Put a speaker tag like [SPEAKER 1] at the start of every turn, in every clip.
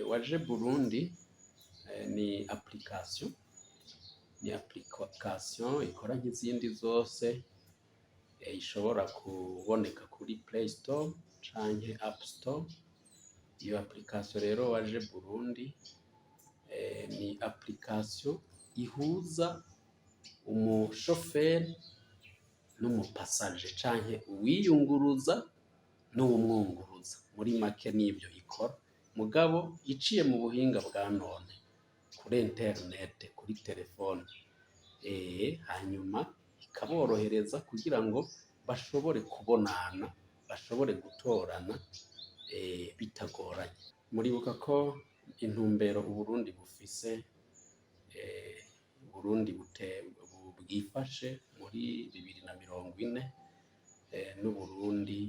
[SPEAKER 1] Waje Burundi ni application, ni application ikora nk'izindi zose, ishobora kuboneka kuri Play Store canke App Store. Iyo application rero Waje Burundi ni application ihuza umushoferi n'umupassager canke uwiyunguruza n'uwumwunguruza. Muri make nivyo ikora, mugabo iciye mu buhinga bwa none, kuri internet, kuri telefone, hanyuma ikaborohereza kugira ngo bashobore kubonana, bashobore gutorana bitagoranye. Muribuka ko intumbero Uburundi bufise, Uburundi bwifashe muri 2040, n'Uburundi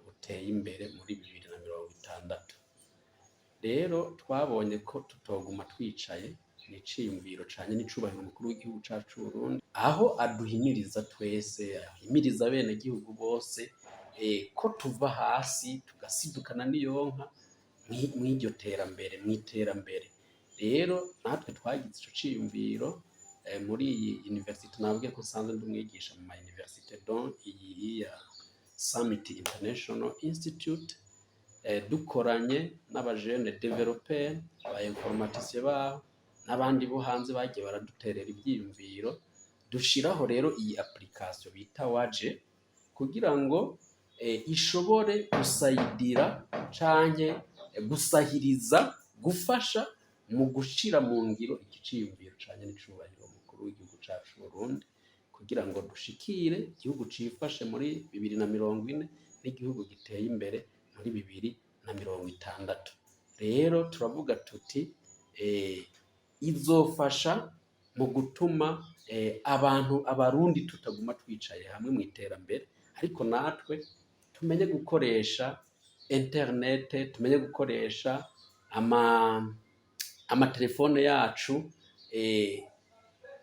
[SPEAKER 1] buteye imbere muri 2060. Rero twabonye ko tutoguma twicaye. Ni iciyumviro canye n'icubahiro umukuru w'igihugu cacu c'Uburundi, aho aduhimiriza twese, ahimiriza abenegihugu bose ko tuva hasi tugasidukana n'iyonka mw'iryo terambere, mw'iterambere. Rero natwe twagize ico ciyumviro muri iyi université. Nababwiye ko nsanzwe ndi umwigisha mu ma université, dont iyi ya Summit International Institute, dukoranye n'abajene développeurs, aba informaticiens baho n'abandi bo hanze bagiye baraduterera ivyiyumviro, dushiraho rero iyi application bita Waje kugira ngo ishobore gusayidira canke gusahiriza, gufasha mu gushira mu ngiro iki ciyumviro canye n'icubahiro umukuru w'igihugu cacu c'Uburundi, kugira ngo dushikire igihugu cifashe muri 2040 n'igihugu giteye imbere muri 2060. Rero turavuga tuti izofasha mu gutuma abantu, Abarundi, tutaguma twicaye hamwe mu iterambere, ariko natwe tumenye gukoresha internet, tumenye gukoresha amatelefone yacu,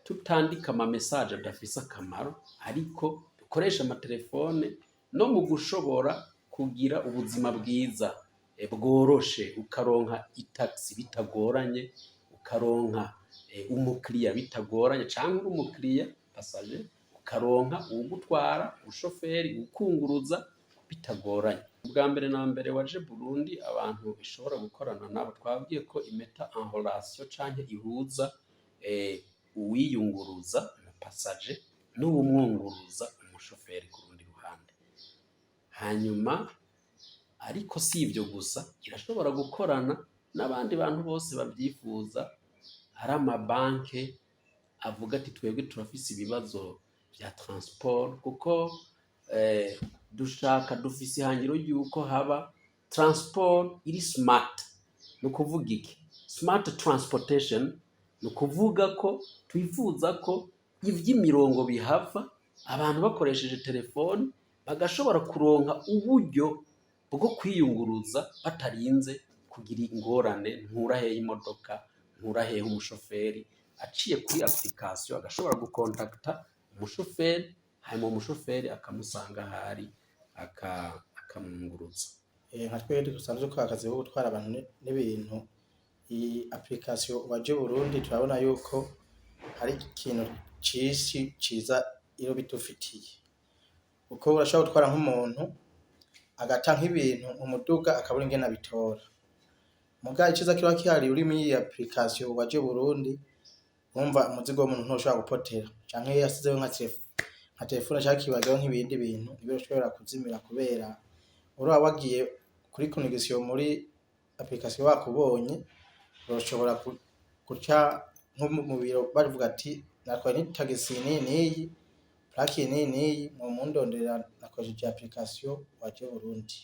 [SPEAKER 1] tutandika ama message adafise akamaro, ariko dukoreshe amatelefone no mu gushobora kugira ubuzima bwiza bworoshe, ukaronka itaxi bitagoranye, ukaronka umukiriya bitagoranye, canke uri umukiriya, passager, ukaronka uwugutwara, umushoferi uwukunguruza bitagoranye. Ubwa mbere na mbere, Waje Burundi, abantu ishobora gukorana nabo, twabwiye ko imeta en relation canke ihuza uwiyunguruza, umupassager, n'uwumwunguruza, umushoferi, ku rundi ruhande. Hanyuma ariko si ivyo gusa, irashobora gukorana n'abandi bantu bose bavyifuza, ari amabanke avuga ati: "Twebwe turafise ibibazo vya transport, kuko dushaka, dufise ihangiro ry'uko haba transport iri smart." Ni ukuvuga iki smart transportation? Ni ukuvuga ko twifuza ko ivy'imirongo bihava, abantu bakoresheje telefone bagashobora kuronka uburyo bwo kwiyunguruza batarinze kugira ingorane: nkura hehe imodoka, nkura hehe umushoferi? Aciye kuri application agashobora gukontakta umushoferi, hanyuma umushoferi akamusanga ahari, akamwunguruza.
[SPEAKER 2] Nka twebwe dusanzwe dukora akazi ko gutwara abantu n'ibintu, iyi application Waje Burundi turabona yuko hari ikintu cinshi ciza iyo bidufitiye, kuko urashobora gutwara nk'umuntu agata nk'ibintu mu muduga akabura ingene abitora. Muga iciza kiba kihari uri muri iyi application Waje Burundi, wumva umuzigo w'umuntu ntushobora gupotera, canke iyo yasizeho nka telefone canke akibazaho nk'ibindi bintu, ntibishobora kuzimira, kubera uraba wagiye kuri connexion muri application bakubonye, uroshobora guca nko mu biro bavuga ati: "Natwaye n'itagisi niyi niyi, plaque niyi niyi, mwomundonderera nakoresheje application Waje Burundi."